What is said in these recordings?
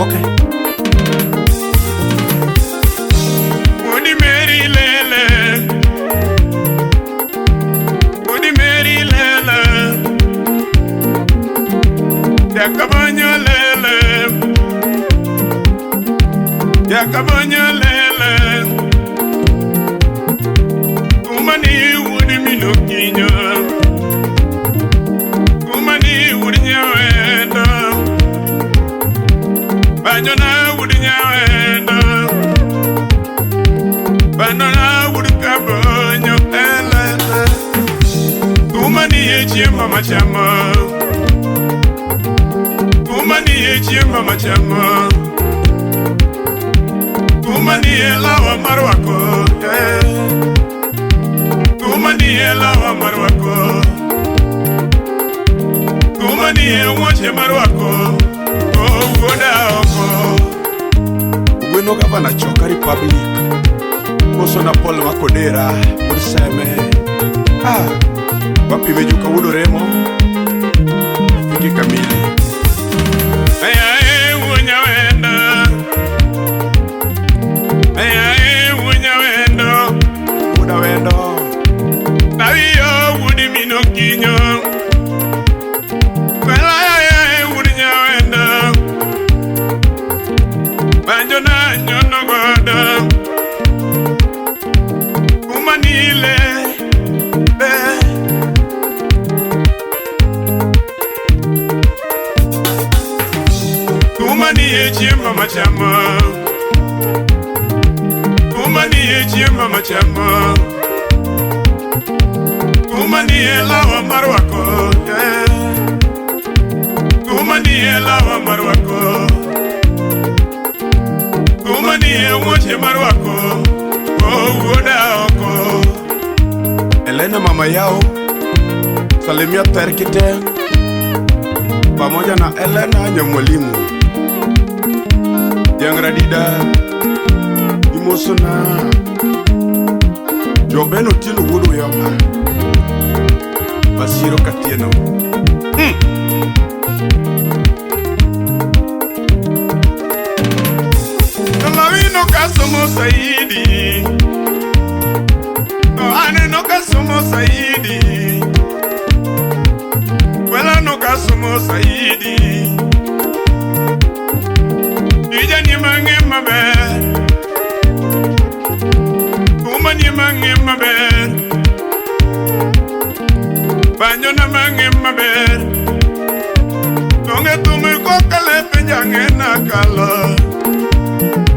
Okay. Udi Mary lele, Udi Mary lele, Jakabanyo lele, Jakabanyo lele, Kumani udi minokinyo, Kumani udi nyawenda, Banyona udi nyawenda. Banana would kabonyo ele. Kumani echi mama chama. Kumani echi mama chama. Kumani elawa marwako. Kumani elawa marwako. Kumani ewoche marwako. Oh woda oko. Gweno gavana Choka Republic. Koso na Paul Makodera, Murseme. Ah, wapi mejuka wudo remo? Fiki kamili. Ayae wunya wenda. Ayae wunya wendo. Wuda wendo. Nawiyo wudi minokinyo. Kwela ayae wunya wenda. Banjo na nyono godo. Kumanile be. Kumani echi mama chama. Kumani echi mama chama. Kumani elawa marwako. Kumani elawa marwako. Kumani ewoche marwako. Oh woda oko. Elena mama yao, salimia Terkite pamoja na Elena Nyamwalimu. Jangradida Imosona Jobeno Tino Wudu Yoma Basiro Katieno. Lawino kasomo saidi. Aneno kasomo saidi. Wela no kasomo saidi. Ija ni mange maber. Kuma ni mange maber. Banyo na mange maber. Tonge tumu kokale penjange na kalo.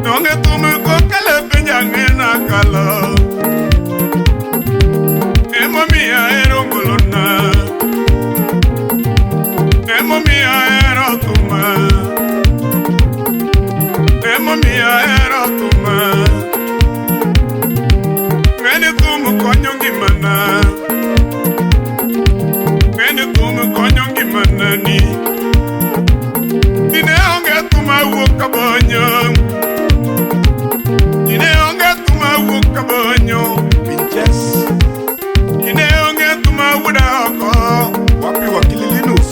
Tonge tumu kokale penjange na kalo. Emomi aero ngolona. Emomi aero tuma. Emomi aero tuma. Ngene tumu konyo ngimana. Ngene tumu konyo ngimana ni. Dine onge tuma wuok kabonyo. Dine onge tuma wuok kabonyo. Pinches. Dine onge tuma wuda oko. Wapi wakili Linus?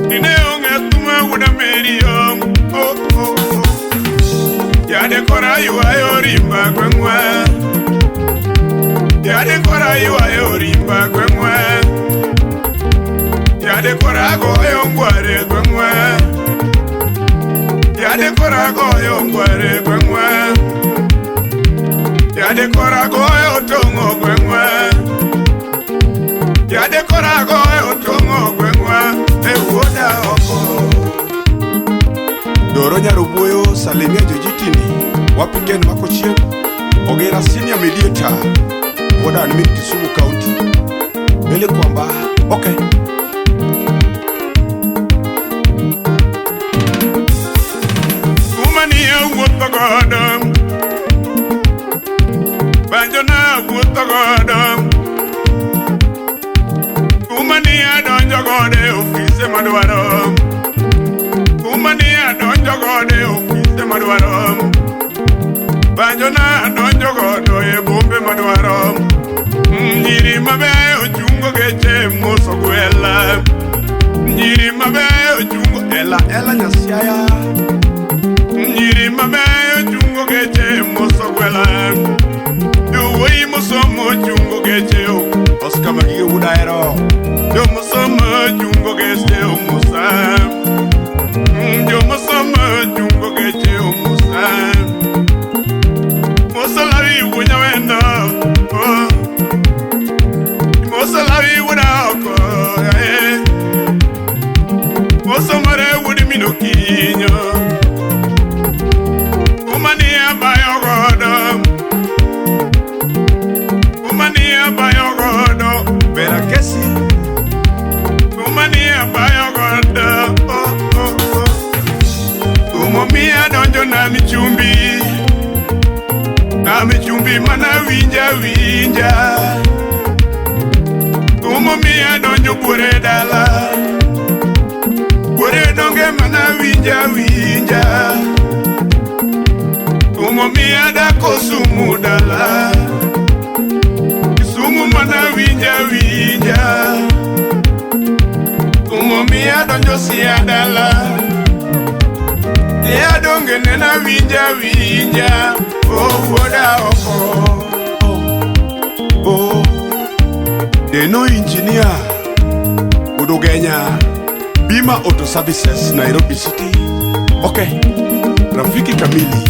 Dine onge tuma wuda Meriam. Oh oh oh. Yade kora yuayo rimba gwengwa. Yade kora yuayo rimba gwengwa. Yade kora goyo ngware gwengwa. Yade kora goyo ngware gwengwa. Yade kora goyo tongo gwengwa. Yade kora goyo tongo gwengwa. E wuoda oko. Doro Nyarubuyo salimia Jojitini. Wapi Ken Makochien? Ogera senior mediator. Woda ni Kisumu County. Ele kwamba okay. Kumani wuotho godo. Banjo na wuotho godo. Kumani adonjo godo e ofise madwaro. Kumani adonjo godo e ofise madwaro. Banjo na adonjo godo e bombe madwaro. Nyiri mabeyo chungo geche moso gwela. Nyiri mabeyo chungo Ela ela nyasiaya. Nyiri mabeyo chungo geche moso gwela. Jowuoyi mosomo chungo geche Oscar Magige wuod Ahero. Jomosomo chungo geche omosa. Jomosomo chungo geche omosa. Moso lawi wuonya wendo. Oh. Moso lawi wuoda oko. Eh. Moso mare wuod mino kinyo. Umani abayo godo. Umani abayo godo. Vera Kesi. Umani abayo godo. Oh, oh, oh. Umomiya donjo nami chumbi. Nami chumbi mana winja winja. Umomiya donjo buore dala. Buore donge mana winja winja. Umomiya dako sumu dala. Sumu mana winja winja. Umomiya donjo siya dala. Siya donge nena winja winja. Oh, wuoda oko. Oh. Deno engineer. Udugenya. Bima Auto Services, Nairobi City. Okay. Rafiki kamili.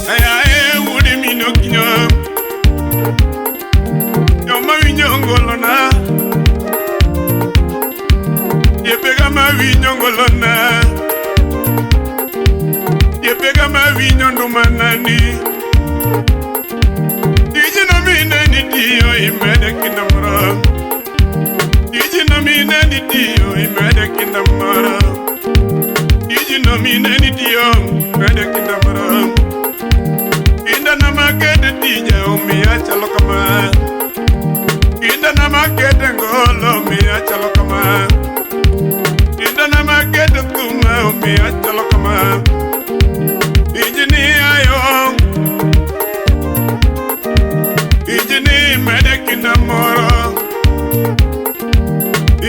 Aya e wuodi mino kinyo. Joma winjo ngolona. Yepega ma winjo ngolona. Yepega ma winjo ndumanani. Tijino mine ni tiyo imede kinda moro. Tijino mine ni tiyo imede kinda moro. Tijino mine ni tiyo imede kinda moro. Kinda na makete tija omiya chalo kama. Kinda na makete ngolo omiya chalo kama. Kinda na makete thuma omiya chalo kama. Injinia yo. Injini mede kinda moro.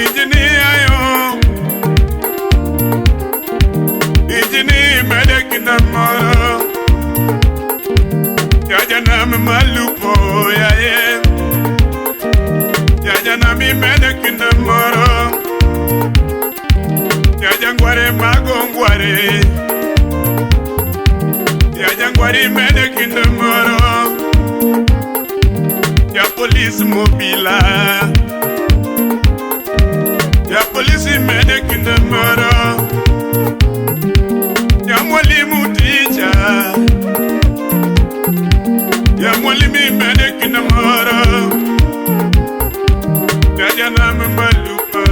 Injinia yo. Injini mede kinda moro. Jaja nami malupo ya ye. Jaja nami mede kinda moro. Jaja ngware mago ngware. Jaja ngware mede kinda moro. Ya police mobila. Ya polisi mede kinda moro. Ya mwalimu teacher. Ya mwalimu mede kinda moro. Jaja nami malupa.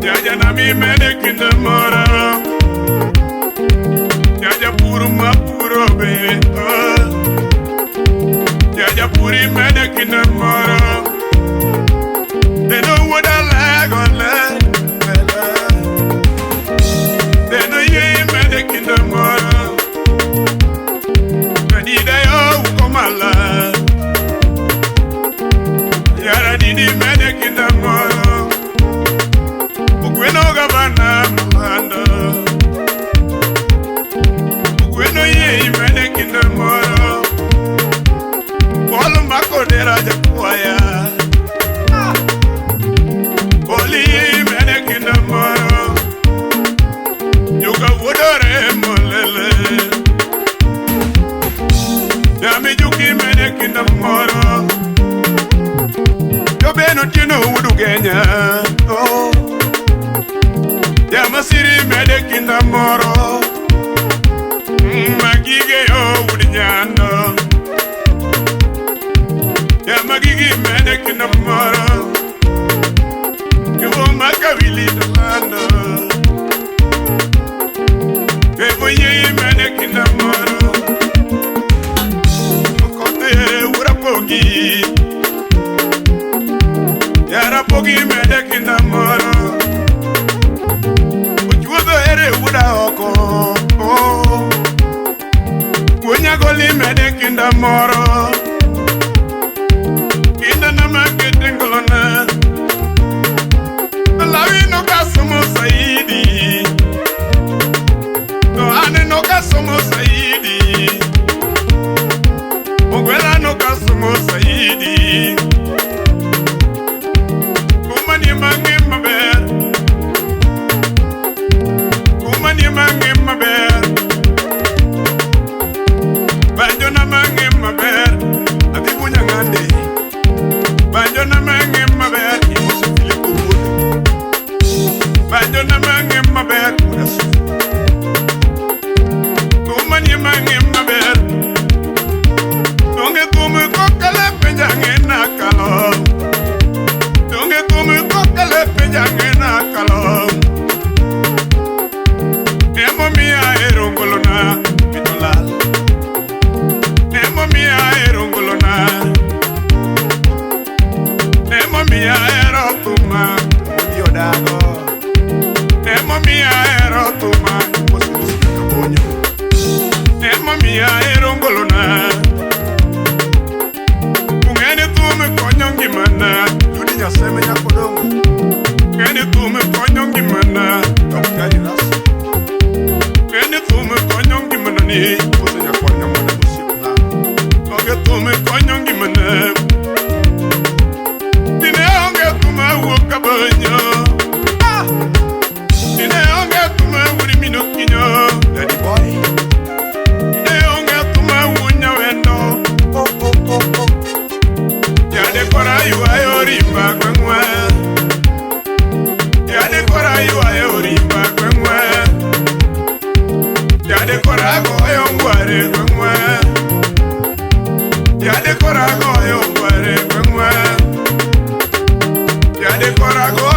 Jaja nami mede kinda moro. Jaja puru mapuro be. Oh. Jaja puri mede kinda moro. Deno wuoda lago le. Deno ye mede kinda moro. Kadida yo ukomala. Yara didi mede kinda moro. Ugweno gabana mlando. Ugweno ye mede kinda moro. Polo makodera jakwaya. Poli mede kinda moro. Yuka wodore molele. Dami juki mede kinda moro. Jobeno tino wudugenya. Oh. Jamasiri mede kinda moro. Magige yo wudinyando. Yamagigi mede kinda moro. Yubo makawili dolando. Bebo ye mede kinda moro. Okote urapogi. Yarapogi mede kinda moro. Ochuodho ere wuoda oko. Oh. Wuonyagoli mede kinda moro. Kinda na makete ngolona. Alawi no kasumo saidi. mangima maber. Banjo na mangima maber. Adhi bunya ng'ande. Banjo na mangima maber. Imoso Filipo wuod. Banjo na mangima maber. Wuod Asufu. Thum anie mangima maber. Donge thum kokale penja ng'e nakalo. Donge thum kokale penja ng'e nakalo. Emomiyo ahero ngolona mito lal. Emomiyo ahero ngolona. Emomiyo ahero thuma Odi odago. Emomiyo ahero thuma Imoso Lucy Nyakabonyo. Emomiyo ahero ngolona. Ung'eni thum konyo ngimana. Judy Nyaseme Nyakodongo. Ung'eni thum konyo ngimana. Daktari Rasi. Ung'eni thum konyo ngimana ni. Imoso nyakwar Nyamwanda mosiepna. Onge thum konyo ngimana. Dine onge thum awuok kabonyo. Dine onge thum awuod min okinyo. Daddy boy. Dine onge thum awuod nyawendo. Oh oh oh oh. Yade kora ywayo rimba gweng'wa. Yade kora ywayo rimba gweng'wa. Yade kora goyo ngware gweng'wa. Yade kora goyo ngware gweng'wa. Yade kora goyo